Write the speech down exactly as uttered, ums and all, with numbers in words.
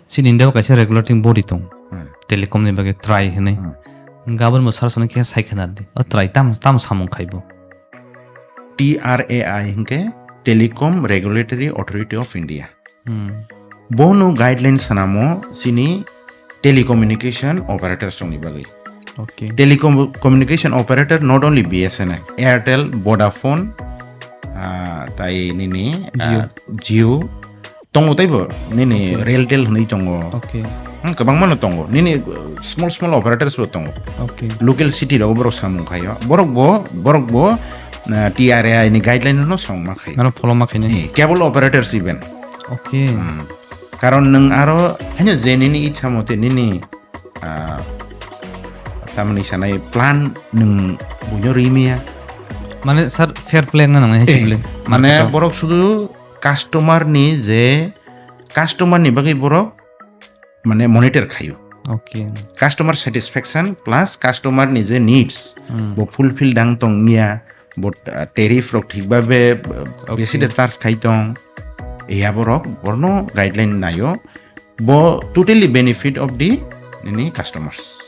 Chini India o kaisa regulatory body tong. Hmm. Telecom ni bagwi TRAI hinwi. Hmm. Gabon bo sar sano khe sai khna di. O TRAI tam, tam samung khai bo. TRAI hinkhe Telecom Regulatory Authority of India. Hmm. Bono guidelines sanamo chini telecommunication operators rokni bagwi. Okay. Telecom communication operator not only B S N L, Airtel, Vodafone, ah, tai nini, Jio. Ah, Jio. Tongo taibo nini Okay. Realtel hinwi tongo. Okay. Hmm, kwbangma no tongo. Nini uh, small small operators bo tongo. Okay. Local city rogo borok samung khaio. Borok bo, borok bo uh, TRAI ni guideline no samung ma khaio. Ano follow ma khainai. Eh, cable operators even. Okay. Hmm. Karon nwng aro hanya je nini ichha mote nini ah, tamni sanai plan nwng buino rimiya. Mane sir, fair play wngna nangnai hai Eh, sibling. Mane Market o. Borok sudu customer ni je customer ni bagwi borok mane monitor khayo. Okay. Customer satisfaction plus customer ni je needs Hmm. bo fulfill dang tong ya, bo uh, tariff rok thik babe uh, Okay. Besi de charge khai tong. Iya borok borno guideline nayo. Bo totally benefit of the nini customers.